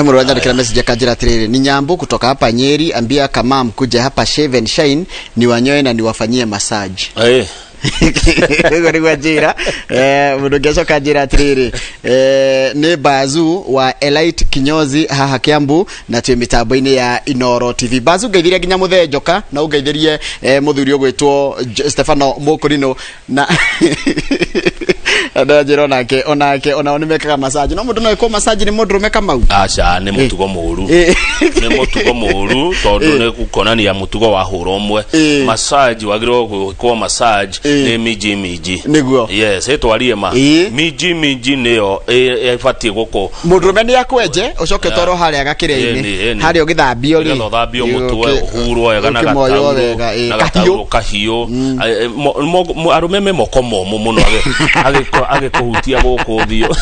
He mũndũ ũranyandĩkĩra message akanjĩra atĩrĩrĩ, ni Nyambu kutoka hapa Nyeri, ambia Kamam kuja hapa Shave and Shine niwanyoe na niwafanyie massage. Ũguo nĩguo anjĩra. Mũndũ ũngĩ acoka anjĩra atĩrĩrĩ, nĩ Bazu wa Elite Kinyozi haha Kiambu na twĩ mĩtambo-inĩ ya Inoro TV. Bazu, ngeithirie nginya mũthee Njoka na ũngeithĩrie mũthuri ũgwĩtwo Stefano Mũkũrinũ na ndanjĩra onake onao nĩ mekaga massage, no mũndũ no ekwo massage nĩ mũndũrũme, Kamau? Aca, nĩ mũtugo mũru. Nĩ mũtugo mũru tondũ nĩ kuonania mũtugo wa hũra ũmwe. Massage wagĩrĩirwo gwĩkwo massage nĩ minji minji. Yes, ĩtwarie ma. Minji minji nĩyo ĩbatiĩ gũkũ. Mũndũrũme nĩ akwenje, ũcoke ũtwarwo harĩa gakĩrĩa-inĩ. Ĩni, ĩni. Harĩa ũgĩthambio rĩ. Nĩgetha ũthambio mũtwe, ũhurwo wega na ũkĩmoywo gataurũ wega, na kahiũ. gataurũ kahiũ. Arũme me moko momũ mũno, agĩkũhutia gũkũ ũthiũ.